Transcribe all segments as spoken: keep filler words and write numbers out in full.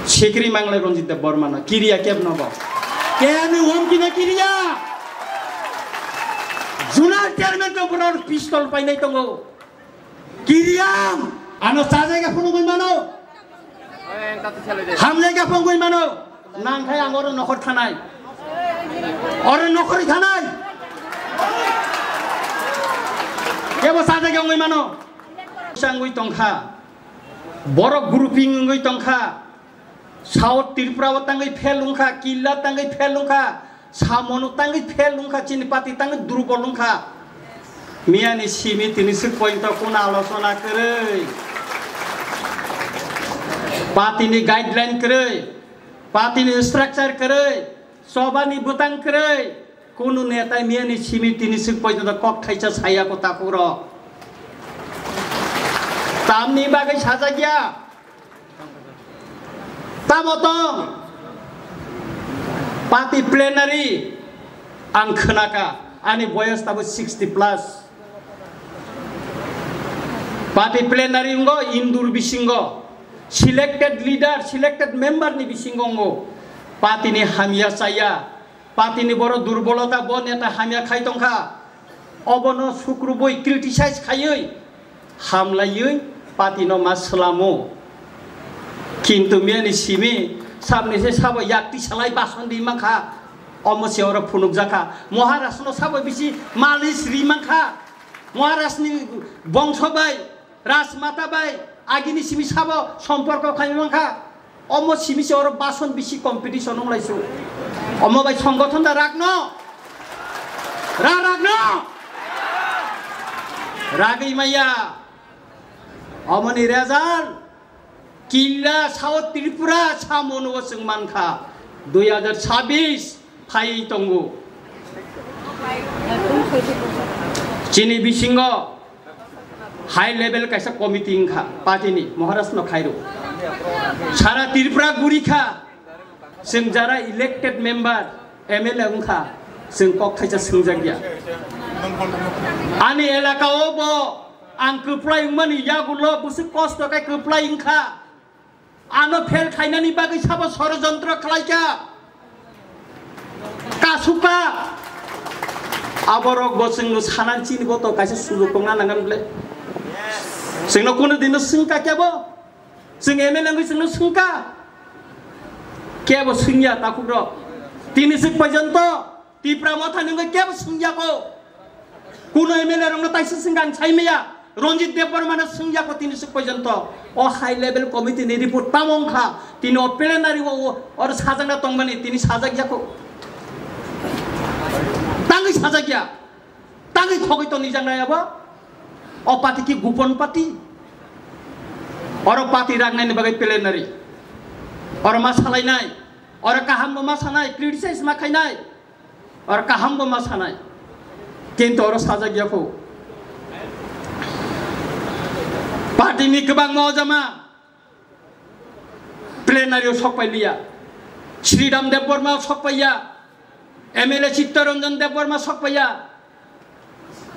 Sikri manglai Ranjit Debbarma no kiriya kebno bo. Kebni hom kina kiriya. Zonal chairman to borok pistol painai tongo. Kiriya. Ano sajai ga phunugwi mano. Hamjai ga phunugwi mano. Nang khai ang oro nokhor thanai. Oro nokhorwi thanai. Kebo sajai ga wngwi mano. Sangwi tongkha. Borok grouping wngwi tongkha. South Tripura o tangwi fail wngkha, Killa tangwi fail wngkha, Samono tangwi fail wngkha, chini party tangwi durbol wngkha. Miyani simi tini swk pointo kuno alochona kwrwi. Party ni guideline kwrwi, party ni structure kwrwi, choba ni bwtang kwrwi. Kunu netai miyani simi tini swk pointo kok thaisa saya ko takhuk rok. Tamni bagwi sajak ya. Tamo tong. Party plenary ang khwnaka, ani boyos tabo sixty plus. Party plenary wngkha indur bisingo selected leader, selected member ni bisingo wngkha. Party ni hamya chaya, party ni borok durbolota, bo neta hamya khai tongkha. Obono sukrubui criticize khaiwi, hamlaiwi party no ma swlamo. Kintu miyani simi sabni se sabo yakti salai bason di mankha. Omo se oro phunukjakha. Maharaj no sabo bisi malis ri mankha. Maharaj ni bongso bai, rajmata bai, agini simi sabo somporko khai mankha. Omo simi se oro bason bisi competition wng lai su. Omo bai songgothon da ragno. Ra ragno. Ragwi maya. Omo ni result. Killa South Tripura Samono o chwng mankha. Dui hajar chabbish phai tongo. Chini bisingo high level kaisa committee wngkha party ni, Maharaj no khairo. Sara Tripura gurikha, chwng jara elected member, M L A wngkha, chwng kok thaisa swngjakya. Ani elaka o bo ang kwplai wngmani yagulo bwswk kosto khe kwplai wngkha. Ano fail khainani bagwi sabo sorojontro khlaikha. Kasuka. Aborok bo chwngno sanan chini bo to kaisa sujok tongna nangan ble. Chwngno kuno dino swngkha kebo. Chwng M L A wngwi chwngno swngkha. Kebo swngya takhukrok. Tini swk porjonto Tipra Motha ni wngwi kebo swngya ko. Kuno M L A rokno taisa swngkha ang sai maya. Ranjit Debbarma no swngya ko tini swk porjonto. O high level committee ni report tamo wngkha. Tini o plenary o, o, oro sajakna tongmani tini sajakya ko. Tangwi sajakya. Tangwi khogwi tonijaknai abo. O party ki gupon party. Oro party rang nani bagwi plenary. Oro ma salainai. Oro kaham bo ma sanai, criticize ma khainai. Oro kaham bo ma sanai. Kintu oro sajak ya kho. Party ni kwbangma ojama plenary o sok pai liya. Sridham Debbarma sok pai ya. M L A Chittaranjan Debbarma sok pai ya.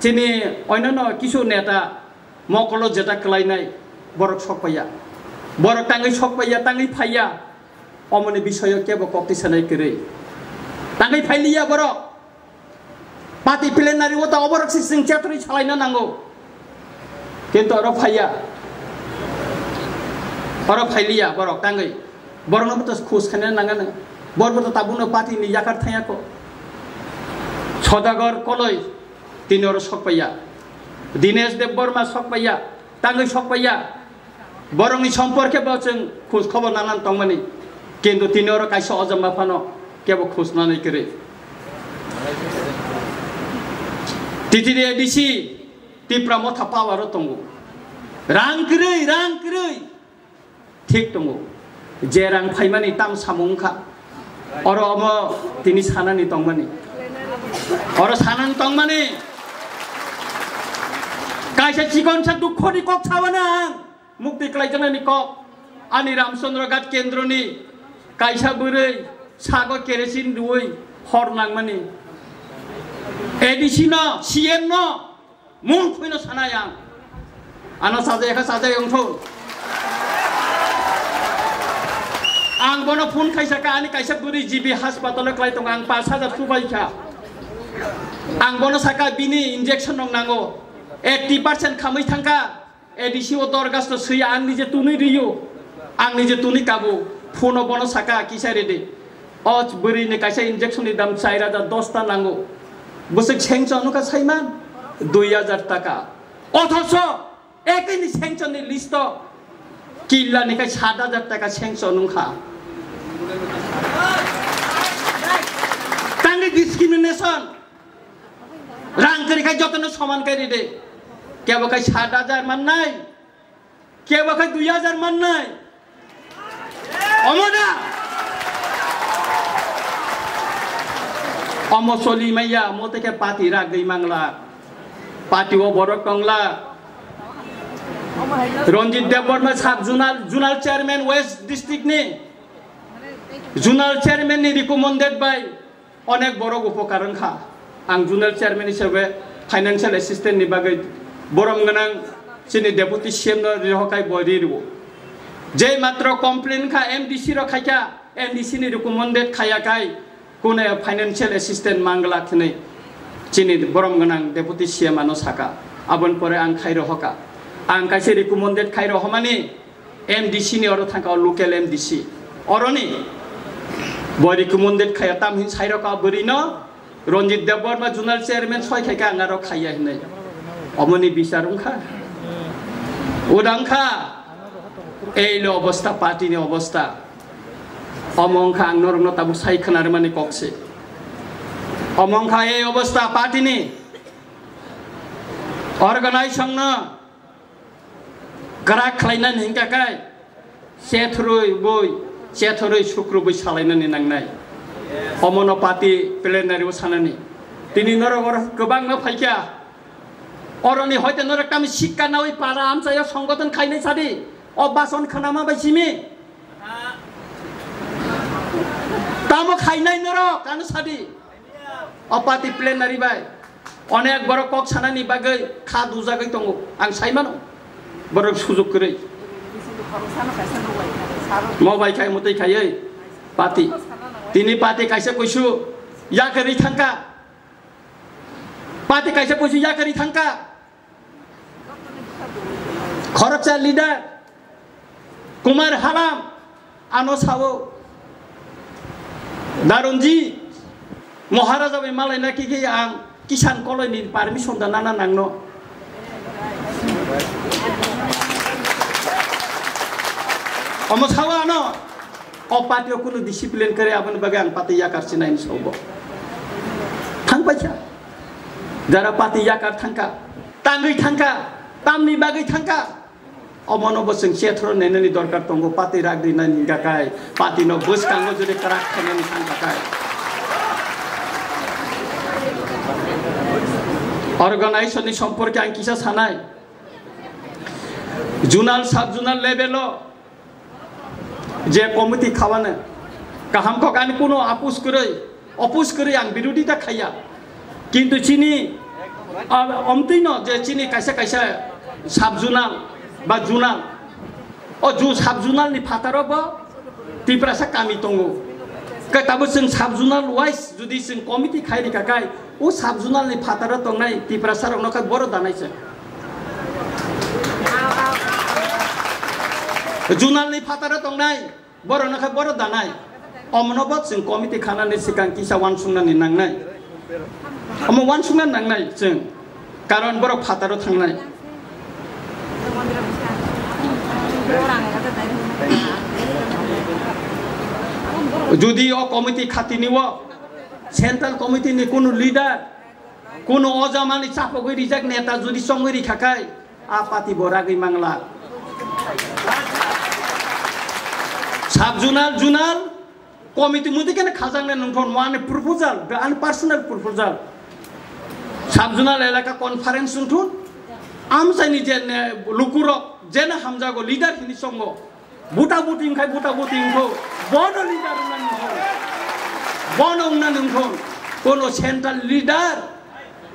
Chini oinano kisu neta mokolo jeta kwlainai borok sok paiya. Borok tangwi sok paiya, tangwi phaiya. Omoni bisoyo kebo kok tisanai kwrwi. Tangwi phailiya borok. Party plenary o ta oborok si chwng chetrwi salaina nango. Kintu oro phaiya. Oro phailiya borok tangwi. Borokno bo to khus khaina nangani. Bor bo to tabukno party ni yakar thangya ko. Sodagar Koloi tini oro sok paiya. Dinesh Debbarma sok paiya. Tangwi sok paiya. Borokni somporke bo chwng khus khobor nanan tongmani. Kintu tini oro kaisa ojama phano kebo khus nanai kwrwi. T T D A D C Tipra Motha power o tongo. Rang kwrwi, rang kwrwi. Thik tongo. Je rang phaimani tam samung wngkha. Oro omo tini sanani tongmani. Oro sanani tongmani. Kaisa chikonsa dukhoni kok sawana ang. Mukti klaijaknani kok. Ani Ramchandra Ghat kendroni kaisa bwrwi sago kerosene rwui hor nangmani. A D C no, C M no, Mung khuino sanai ang. Ano sajai kha sajai wngthun. Ang bono phone khaisa kha, ani kaisa bwrwi G B hospital o klai tongo, ang pash hajar chubai kha. Ang bono saka bini injection rok nango, eighty percent khamwi thangkha. A D C o dorgasto swi ang nije tunwi riyo, ang nije tunwi kabo, phone o bono saka kisa rede. O bwrwi ni kaisa injection ni dam char hajar dosta nango. Bwswk sanction wngkha saiman dui hajar taka. Othocho ekini sanction ni list o killa ni kai sat hajar taka sanction wngkha. Tangwi discrimination. Rang kwrwi khai jotono soman kai ride. Kebo khai sat hajar mannai, kebo khai dui hajar mannai. Omo da? Omo soli maya, omo teke party ragwi mangla. Party o borok tongla. Ranjit Debbarma sub zonal, zonal chairman West district ni. Zonal chairman ni recommended by onek borok upokar wngkha. Ang zonal chairman hisabe financial assistant ni bagwi borom gwnang chini deputy C M no rihokai bo ri rwo. Je matro complain kha M D C rok khaikha, M D C ni recommended khaya kai kune financial assistant mangla thini chini borom gwnang deputy C M ano saka. Aboni pore ang khai rohoka. Ang kaisa recommended khai rohomani M D C ni oro thangkha o local M D C. Oroni bo recommended khaya tam hin sai rokha bwrwi no Ranjit Debbarma zonal chairman soi khai kha ang aro khaya hinwi. Omoni bichar wngkha. Uda wngkha. Ei lo obostha party ni obostha. Omo wngkha ang norokno tabuk sai khwnarmani kok se. Omo wngkha ei obostha party ni organization no kwrak khlainani hinkha kai, chethorwi boi, chethorwi sukrubwi salainani nangnai. Omono party plenary o sanani. Tini norok oro kwbangma phaikha. Oroni hoite norok tamo sikka nawi para amchaio songgoton khainai sadi. O bason khanama bai simi. Tamo khainai norok ano sadi. O party plenary bai onek borok kok sanani bagwi kha dujagwi tongo, ang sai mano. Borok sujuk kwrwi. Mo bai khai mwtwi khaiwi party. Tini party kaisa kuisu yakarwi thangkha. Party kaisa kuisu yakarwi thangkha. Khoroksa leader Kumar Halam ano sao, Darunji Maharaja bai malaina khe khe ang Kisan Koloi ni permission da nana nangno. Omo sao ano. O party o kunu discipline kwrwi, aboni bagwi ang party yakar sinai ni sobo. Thang paisa. Jara party yakar thangkha, tangwi thangkha, tamni bagwi thangkha. Omono bo chwng chethoro nenani dorkar tongo, party rak rinani gakai, party no bwskango jodi kwrak khainani thangkha kai. Organization ni somporke ang kisa sanai. Zonal, sub zonal level o je committee khawane kaham kok ani kuno apus kwrwi, opus kwrwi ang birodita khaiya. Kintu chini, ah, omtwino je chini kaisa kaisa sub zonal ba zonal, o ju sub zonal ni phataro bo Tiprasa kami tongo. Khe tabo chwng sub zonal wise jodi chwng committee khai rikha kai, o sub zonal ni phataro tongnai Tiprasa rokno khe boro danai se. Zonal ni phataro tongnai borokno khe boro danai. Omono bo chwng committee khanani swkang kisa uansuknani nangnai. Omo uansukna nangnai chwng. Karon borok phataro thangnai. Jodi o committee khatini o central committee ni kunu leader, kunu o jamani chapogwi rijak neta jodi chongwi rikha khai, a party bo ragwi mangla. Sub zonal, zonal, committee muti kene khajang ne nungthon wani proposal, the ani personal proposal. Sub zonal elaka conference nungthon, amsai ni je ne lukurok, je na hamjago leader hini songo. Buta buti wngkhai buta buti wngkho. Bono leader wngna nungthon. Bono wngna nungthon. Kono central leader,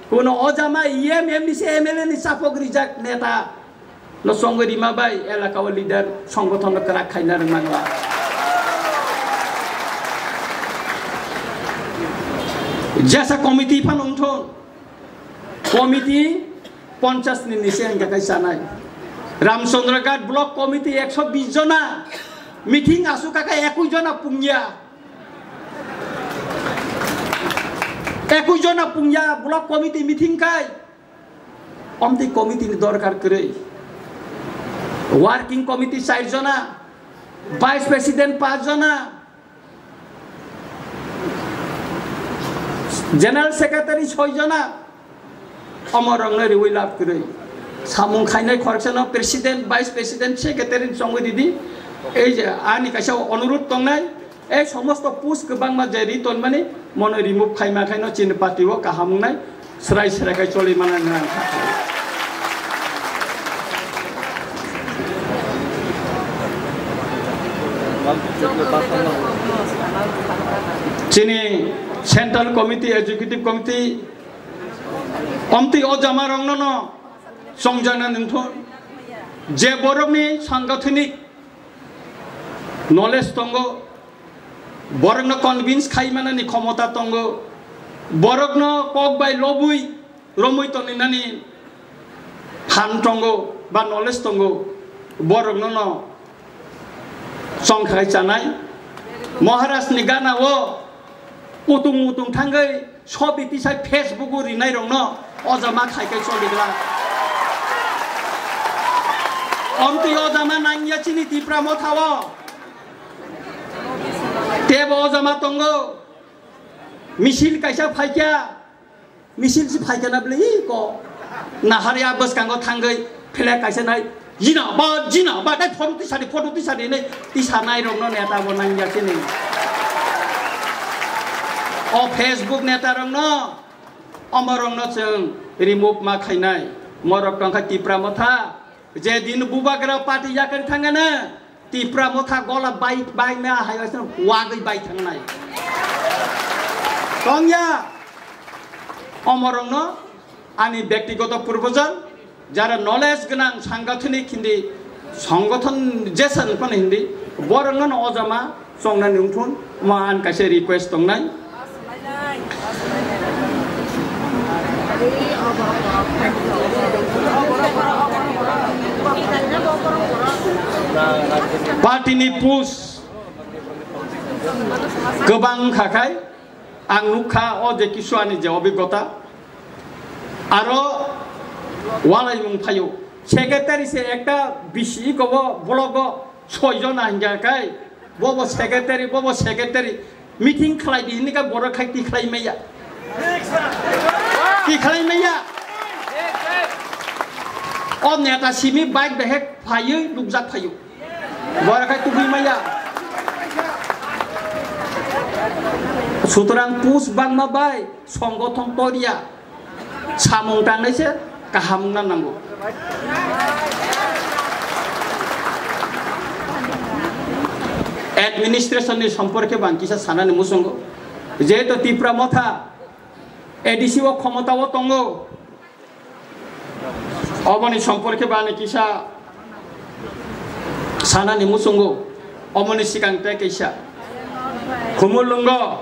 kono ojama E M, M D C, M L A ni chapok rijak neta no chongwi rima bai elaka o leader songgothon no kwrak khaina rwngmangla. Jesa committee phano wngthun, committee ponchas ni nise hingka kai chanai. Ramchandra Ghat block committee ekso bis jona, meeting asuk kaka ekui jona pungya. Ekui jona pungya block committee meeting kai. Omtwi committee ni dorkar kwrwi. Working committee char jona, vice president panch jona, general secretary soi jona, omo rokno riwi lab kwrwi. Samung khainai khoroksa no president, vice president, secretary chongwi ridi. Ei je ani kaisa onurudh tongnai, ei somosto post kwbangma je ri tonmani, mono remove khaima khaino chini party o kaham wngnai, srai srai khai choli mana nang. Chini Central Committee, Executive Committee, omtwi o jama rokno no chongjana nungthun, je borokni sangathanik knowledge tongo, borokno convince khai manani khomota tongo, borokno kok bai lobwi romwi tongwi nani phan tongo ba knowledge tongo, borokno no chongkhai chanai. Maharaj ni gana o utung utung thangwi sobi tisai Facebook o rinai rokno o jama khai khai choli glak. Omtwi o jama nangya chini Tipra Motha o. Tebo o jama tongo. Misil kaisa phaikya. Misil si phaikya na bwle, ih, ko. Nahar ya bwskango thangwi flag kaisa nai, "Jinabad, jinabad," dai photo tisadi, photo tisadi hinwi tisanai rokno neta bo nangya sini. O Facebook neta rokno, omo rokno chwng remove ma khainai. Morok tongkha Tipra Motha, je din Bubagra party yakarwi thangana, Tipra Motha gola bai, bai na hai waisa wagwi bai thangnai. Tongya, omorokno ani bektigoto purbojon, jara knowledge gwnang sangathanik hindi, songothon jesan phano hindi, borokno no o jama chongnani wngthun, omo ani kaisa request tongnai. Party ni post kwbang wngkha khai ang nukha o je kisu ani je obigota aro walaimung phaio secretary se ekta bisi iko bo block o soi jona hingya khai Bobo secretary, bobo secretary. Meeting khlai di hinwi kha borok khai tikhlai maya. Tikhlai maya. O neta simi bike behek phaiwi nukjak phaio. Borok khai tubui maya. Sutrang post bangma bai songothon toriya. Samung tangnai se kaham wngna nango. Administration ni somporke bo ang kisa sanani muchungo. Jehetu Tipra Motha A D C o khomota o tongo. Oboni somporke bo ani kisa sanani muchungo, omoni sikang tei kaisa Khumulwngo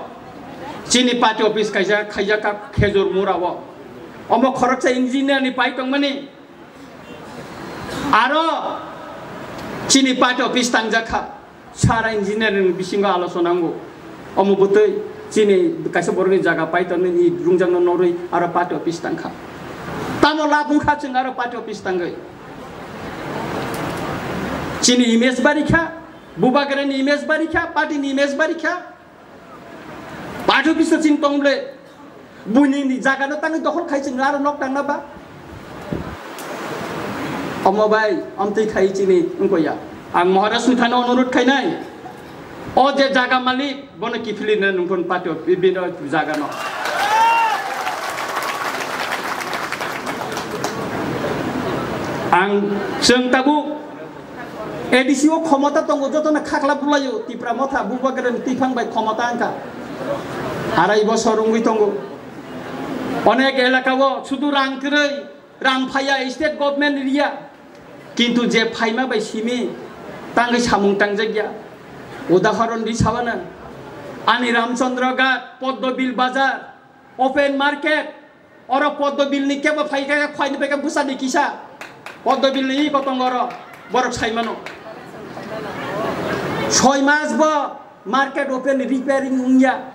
chini party office kaisa khaijak kha Khejur Mura o. Omo khoroksa engineer ni pai tongmani. Aro chini party office tangjak kha. Sara engineering bisingo alochona wngo. Omo bwtwi chini kaisa borokni jaga paitornini rungjakno norwi aro party office tangkha. Tamo lab wngkha chwng aro party office tangwi. Chini image barikha, Bubagrani image barikha, party ni image barikha. Party office o chini tong ble. Buini ni jaga no tangwi dokhol khai chwng aro nok tangna ba. Omo bai, omtwi khai chini wngkho ya. Ang Maharaj ni thani onurut khainai. O je jaga malik, bono kiphilina nungkon party o, bi-, bino jaga no. Ang chwng tabuk A D C o khomota tongo, jotono khakla bulaio, Tipra Motha, Bubagrani twiphang bai khomota wngkha. Arai bosor wngwi tongo. Onek elaka o sudu rang kwrwi, rang phaiya, state government riya. Kintu je phaima bai simi tangwi samung tangjakya. Udahoron di sabana, ani Ramchandra Ghat, Poddobil Bazar, Open market, oro Poddo bill ni kebo phai khe, khwai ni peke bwsa ni kisa. Poddo bill ni iko tongo oro, borok sai mano. Soi mas bo market open repairing wngya.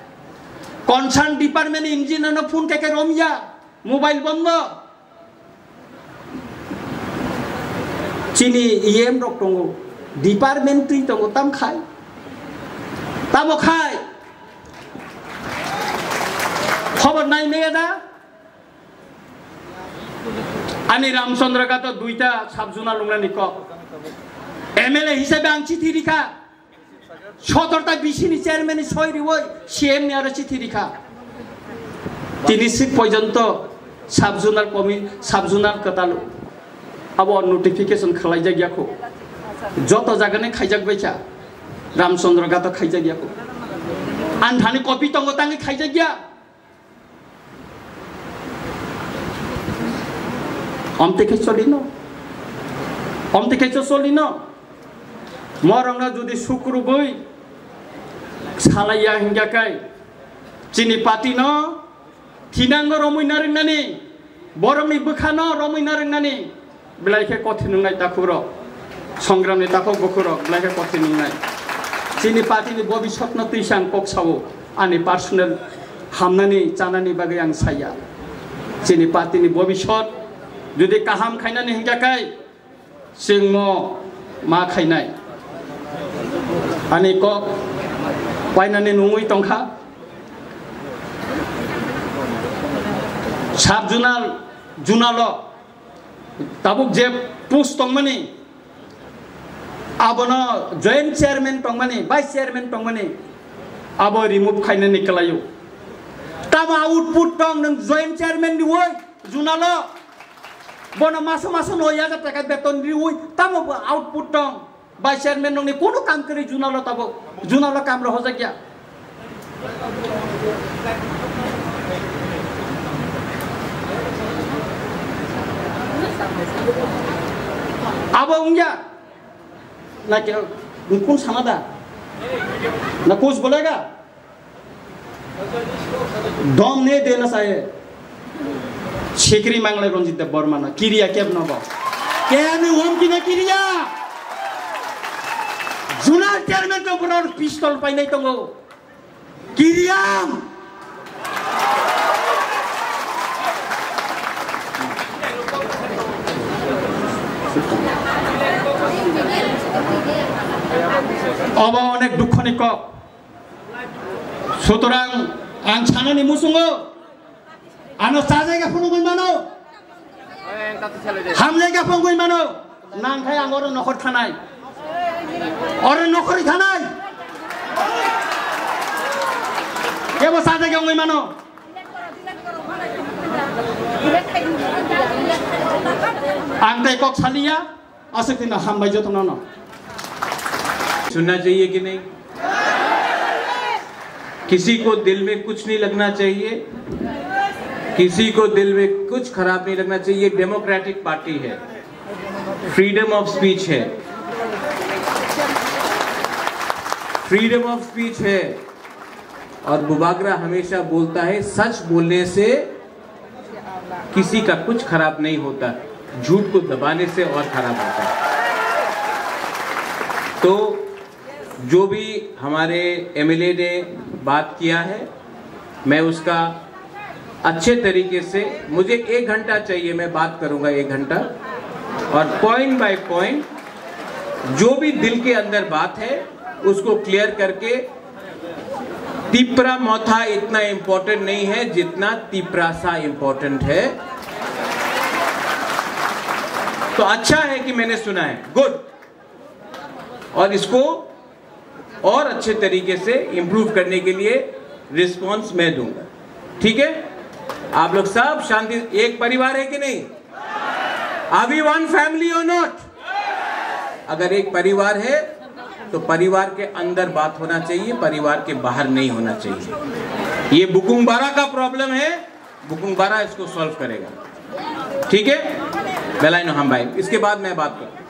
Concern department engineer no phone khe khe romya, mobile bondo. Chini E M rok tongo, department twi tongo, tam khai? Tamo khai? Khobor nai maya da? Ani Ramchandra Ghato duita sub-zonal lungnani kok. M L A hisabe ang chithi rikha. Sotorta bisini chairman ni soi riwoi C M ni aro chithi rikha. Tini sik poijonto sub-zonal komi, sub-zonal kwtal abo notification khlaijak yakho. Joto jagani khaijak baikha. Ramchandra Ghato khaijak yakho. Anthani copy tongo tangi khaijak ya. Omte khe cholino. Omte khe cho cholino. Morongno jodi sukrubui salaiya hingya kai. Chini party no thinango romwi narwknani. Borokni bwkhano romwi narwknani. Belai khe kothin wngnai takhukrok, songramni takhuk bukhurok belai khe kothin wngnai. Chini party ni bobiswtno twi se ang kok sao, ani personal hamnani chanani bagwi ang saya. Chini party ni bobiswt jodi kaham khainani hingkha khe chwngno ma khainai. Ani kok painani nungwi tongkha. Sub-zonal, zonalo tabuk je post tongmani, abono joint chairman tongmani, vice chairman tongmani, abo remove khainani kwlaio. Tamo output tong nwng joint chairman riwi zonalo? Bono maso maso noi hajar taka beton riwi tamo bo output tong? Vice chairman nokni kono kam kwrwi zonalo tabuk, zonalo kam rohorjak ya. Abo wngya na ke, kun sana da? Na kuch bolega? Dom ne dena saye. Sikri manglai Ranjit Debbarma na kiriya keb no bo. Kenu hom kina kiriya. Zonal chairman to borok pistol painai tongo. Kiriyam. Obo onek dukho ni kok. Sutorang ang sanani musungo ano sajai ga phunugwi mano, hamjai ga phunugwi mano, nangkhai ang oro nokhor thanai, oro nokhori thanai, kebo sajai ga wngwi mano. Ang tei kok saliya. Aswk tino hambai jotono no. सुनना चाहिए कि नहीं? किसी को दिल में कुछ नहीं लगना चाहिए, किसी को दिल में कुछ खराब नहीं लगना चाहिए। डेमोक्रेटिक पार्टी है, फ्रीडम ऑफ स्पीच है, फ्रीडम ऑफ स्पीच है। और बुबागरा हमेशा बोलता है, सच बोलने से किसी का कुछ खराब नहीं होता, झूठ को दबाने से और खराब होता है। तो जो भी हमारे एमएलए ने बात किया है, मैं उसका अच्छे तरीके से, मुझे एक घंटा चाहिए, मैं बात करूंगा एक घंटा, और पॉइंट बाय पॉइंट जो भी दिल के अंदर बात है उसको क्लियर करके तिपरा मोथा इतना इंपॉर्टेंट नहीं है जितना तिपरासा इंपॉर्टेंट है। तो अच्छा है कि मैंने सुना है, गुड। और इसको और अच्छे तरीके से इम्प्रूव करने के लिए रिस्पॉन्स मैं दूंगा, ठीक है? आप लोग सब शांति, एक परिवार है कि नहीं? Are we one family or not? अगर एक परिवार है तो परिवार के अंदर बात होना चाहिए, परिवार के बाहर नहीं होना चाहिए। ये बुकुंग बारा का प्रॉब्लम है, बुकुंग बारा इसको सॉल्व करेगा। ठीक है, बेलाइनो हम भाई, इसके बाद मैं बात करूँ।